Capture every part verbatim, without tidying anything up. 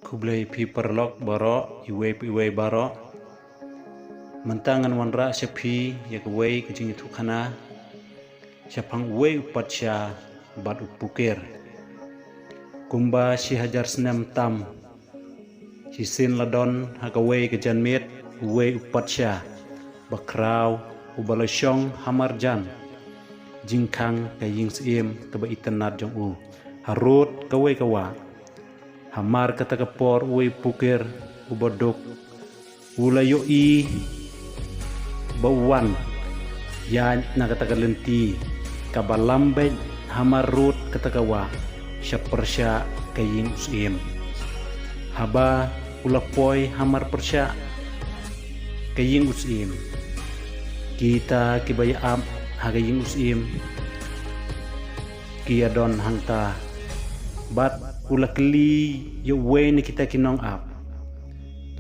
Khublei phi paralok baroh, iwei pa iwei baroh. Mynta ngan wanrah sha phi ïa kawei ka jingïathuhkhana shaphang uwei u patsha bad u puker. Kumba shi hajar snem tam, shisien la don ha kawei ka janmiet uwei u patsha bakhraw uba la shong ha marjan jingkhang ka ïing syiem kaba itynnad jong u, harud kawei ka wah. Hamar kata ka por uwei u puker uba duk u la ïohi ba u wan ïaid na kata ka lynti kaba lam beit hamar rud kata ka wah sha pyrshah ka ïing u syiem. Haba u la poi hamar pyrshah ka ïing u syiem, kita kiba ïa ap ha ka ïing u syiem ki ïa don hangta. Bad u la kylli ïa uwei na kita ki nongap,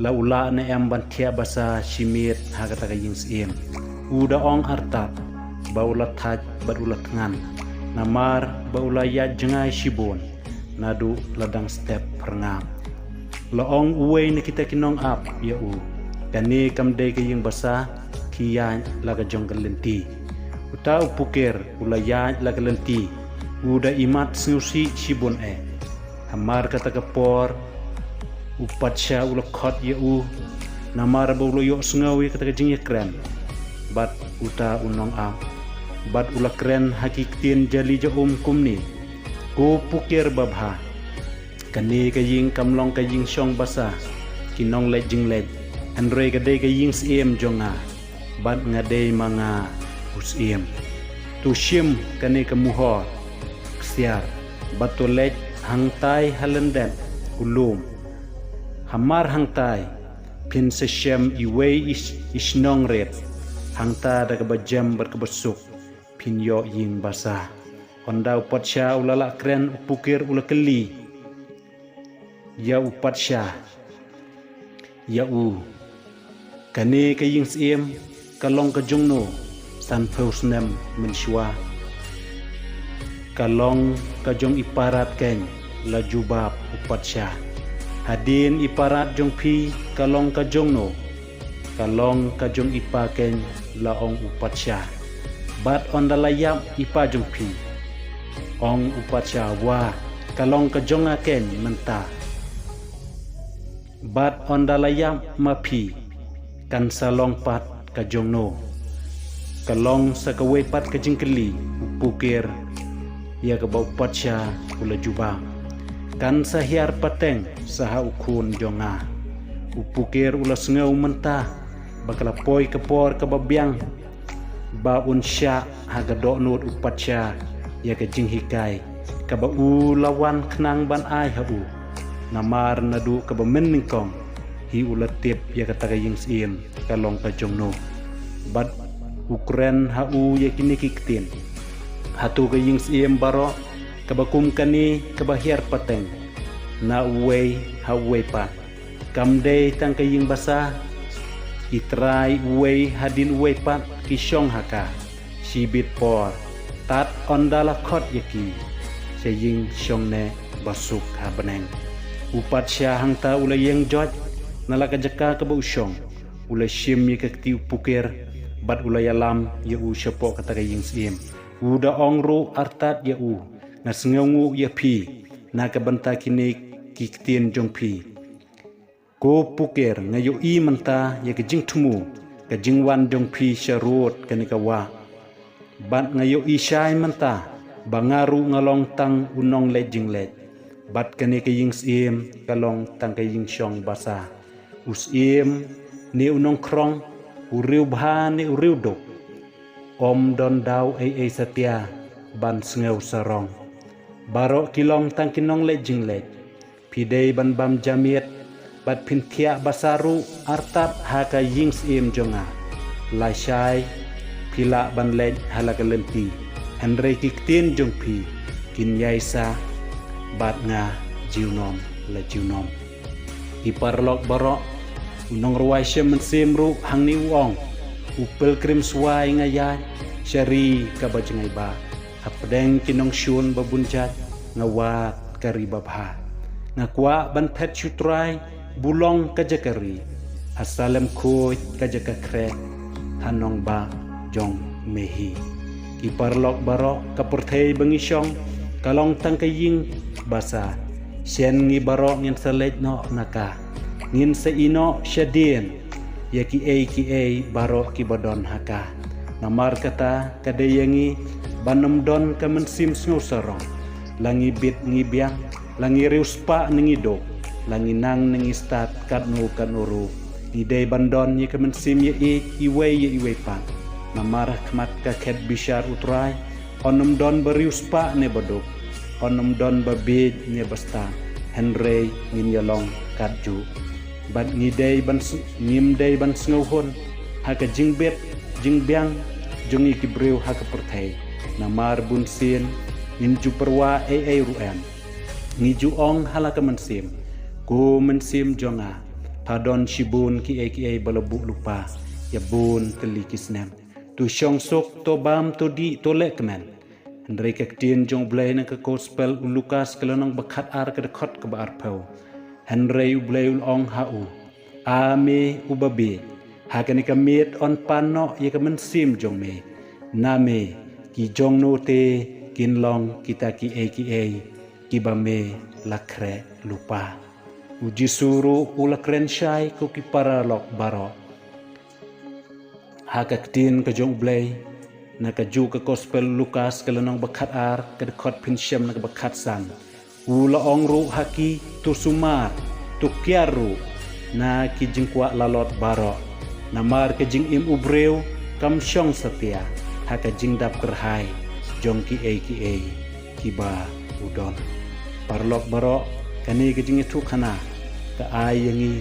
la u lah ne em ban thiah basa shi miet ha kata ka ïing syiem. U da ong artat ba u la thait bad u la thngan, namar ba u la ïaid jngai shibun naduh la dang step phyrngap. La ong uwei na kita ki nongap ïa u, kane kam dei ka ïing basa, ki ïaid la ka jong ka lynti. Uta u puker u la ïaid la ka lynti, u da imat sngewsih shibun eh. Hamar kata ka por u patsha u la khot ïa u, namar ba u la ïohsngew ïa kata ka jingïakren bad uta u nongap. Bad u la kren ha ki ktien jali ja um kumne: Ko puker babha, kane ka ïing kam long ka ïing shong basa ki nongleit jingleit, hynrei ka dei ka ïing syiem jong nga, bad nga dei ma nga u syiem. To shim kane ka muhor ksiar bad to leit hangtai ha lyndet u lum. Hamar hangtai phin sa shem iwei i shnong rit, hangta da kaba jem bad kaba suk phin ïoh ïing basa. Ynda u patsha u la lah kren, u puker u la kylli ïa u patsha ïa u, kane ka ïing syiem ka long ka jongno? Sanphew snem mynshuwa ka long ka jong i parat keiñ, la jubab u patsha. Hadien i parat jong phi ka long ka jongno? Ka long ka jong i pa keiñ, la ong u patsha. Bad ynda la ïap i pa jong phi? Ong u patsha, wa, ka long ka jong nga keiñ mynta. Bad ynda la ïap ma phi, kan sa long pat ka jongno? Ka long sa kawei pat ka jingkylli u puker ïa kaba u patsha u la jubab. Kan sa hiar pateng sa ha u khun jong nga. U puker u la sngew mynta ba ka la poi ka por kaba biang ba un shah ha ka dohnud u patsha ïa ka jinghikai kaba u la wan khnang ban ai ha u. Namar naduh kaba mynnyngkong hi u la tip ïa kata ka ïing syiem ka long ka jongno. Bad u kren ha u ïa kine ki ktien: Hato ka ïing syiem baroh kaba kum kane kaba hiar pateng na uwei ha uwei pat, kam dei tang ka ïing basa? Ki trai uwei hadien uwei pat ki shong ha ka. Shibit por, tad ynda la khot ïa ki sha ïing shong neh ba suk ha bneng. U patsha hangta u la ïeng joit na la ka jaka kaba u shong, u la shim ïa ka kti u puker bad u la ïalam ïa u shapoh kata ka ïing syiem. U da ong ruh artat ïa u, nga sngewnguh ïa phi na ka bynta kine ki ktien jong phi. Ko puker, nga ïohi mynta ïa ka jingthmu ka jingwan jong phi sharud kane ka wah. Bad nga ïohi shai mynta ba nga ruh nga long tang u nongleit jingleit, bad kane ka ïing syiem ka long tang ka ïing shong basa. U syiem ne u nongkhrong, u riewbha ne u riewduk, ym don daw ei ei satia ban sngew sarong. Baroh ki long tang ki nongleit jingleit. Phi dei ban bam jamiet bad phin thiah basa ruh artat ha ka ïing syiem jong nga. Lashai phi lah ban leit ha la ka lynti, hynrei ki ktien jong phi kin ïai sah bad nga junom la junom. Ki paralok baroh, u nongrwai shem mynsiem ruh hangne u ong: U pilgrim swai nga ïaid sha ri kaba jngai ba, hapdeng ki nongshun ba bun jait nga wad ka ri babha. Nga kwah ban phet sha u Trai, bulong ka jaka ri, ha Salem khuid ka jaka khreh, ha nongbah jong me hi. Ki paralok baroh, ka pyrthei ba ngi shong ka long tang ka ïing basa. Shen ngi baroh ngin sa leit noh na ka, ngin sa ïeh noh shadien ïa kiei kiei baroh kiba don ha ka. Namar kata ka dei ïa ngi ban ym don ka mynsiem sngewsarong. La ngi bit ngi biang, la ngi riewspah ne ngi duk, la ngi nang ne ngi stad katno katno ruh, ngi dei ban don ïa ka mynsiem ïaieit iwei ïa iwei pat. Namar ha khmat ka khet bishar u Trai, yn ym don ba riewspah ne ba duk, yn ym don ba bieit ne ba stad, hynrei ngin ïalong katjuh. Bad ngi dei ban s-, ngim dei ban sngewhun ha ka jingbit jingbiang jong ngi ki briew ha ka pyrthei. Namar bunsien ngim ju pyrwa ei ei ruh em. Ngi ju ong ha la ka mynsiem: Ko mynsiem jong nga, pha don shibun kiei kiei ba la buh lypa ïa bun tylli ki snem. To shong suk, to bam, to dih, to leh kmen. Hynrei ka ktien jong U Blei na ka Gospel u Lukas ka lynnong ba khatar ka dkhot kaba arphew. Hynrei U Blei u la ong ha u: A me uba bieit, ha kane ka miet yn pan noh ïa ka mynsiem jong me. Na me, ki jong no te kin long kita kiei kiei kiba me la khreh lypa. U Jisu ruh u la kren shai ko ki paralok baroh ha ka ktien ka jong U Blei, na kajuh ka Gospel Lukas ka lynnong ba khatar ka dkhot phin shem na kaba khatsan. U la ong ruh ha ki: To sumar, to kiar ruh na ki jingkwah lalot baroh. Namar ka jingim u briew kam shong satia ha ka jingdap kyrhai jong kiei kiei kiba u don. Paralok baroh, kane ka jingïathuhkhana ka ai ïa ngi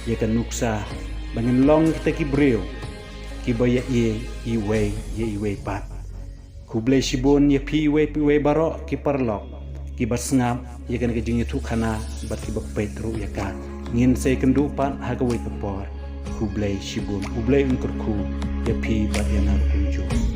ïa ka nuksa ba ngin long kita ki briew kiba ïaieit iwei ïa iwei pat. Khublei shibun ïa phi iwei pa iwei baroh ki paralok kiba sngap ïa kane ka jingïathuhkhana bad kiba peit ruh ïa ka. Ngin sa ïakynduh pat ha kawei ka por. Khublei shibun. U Blei un kyrkhu ïa phi bad ïa nga ruh kumjuh.